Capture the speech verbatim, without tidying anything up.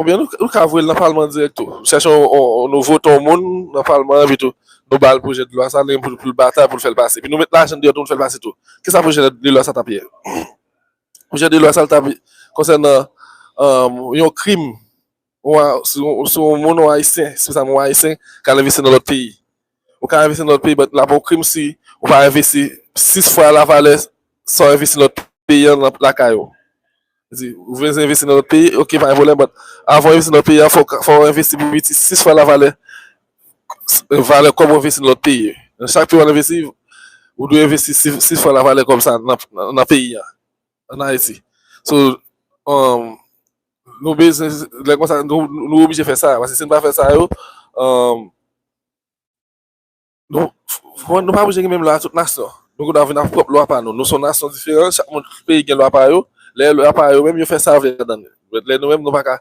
Ebyen, nou, nou ka voye l nan palman dirèk tou. Nou chèche yon, yon, yon, nou vote yon moun nan palman an, epi tou, nou ba l pwojè de lwa sa, li pou, pou l batay, pou l fè l pase. Epi nou met lajan deyò tou, nou fè l pase tou. Kisa pwojè de lwa sa t ap ye? Pwojè de lwa sa l t ap konsènan um, yon krim, yon, si, si yon moun, yon Ayisyen, espesyalman yon Ayisyen, k al envesti nan lòt peyi. Ou ka envesti nan lòt peyi, but l ap yon krim si ou pa envesti sis fwa la valè sa w envesti nan lòt peyi an nan lakay ou. Di, ou vle envesti nan lòt peyi, ok, pa gen pwoblèm, but avan w envesti nan lòt peyi an, fò, fò w envesti pi piti sis fwa la valè, valè kòb ou envesti nan lòt peyi. Nan chak peyi w al envesti, ou dwe envesti sis, sis fwa la valè kòb sa nan, nan, nan peyi an, an Ayiti. So, um, nou bezwen, lè konsa, nou, nou oblije fè sa, paske si n pa fè sa yo, um, nou, nou pa oblije gen menm lwa tout nasyon. Nou konn vin ak pwòp lwa pa nou. Nou se yon nasyon diferan, chak moun, peyi gen lwa pa yo. Lè lwa pa yo menm, yo fè sa yo vle ladan l. Lè nou menm, nou pa ka,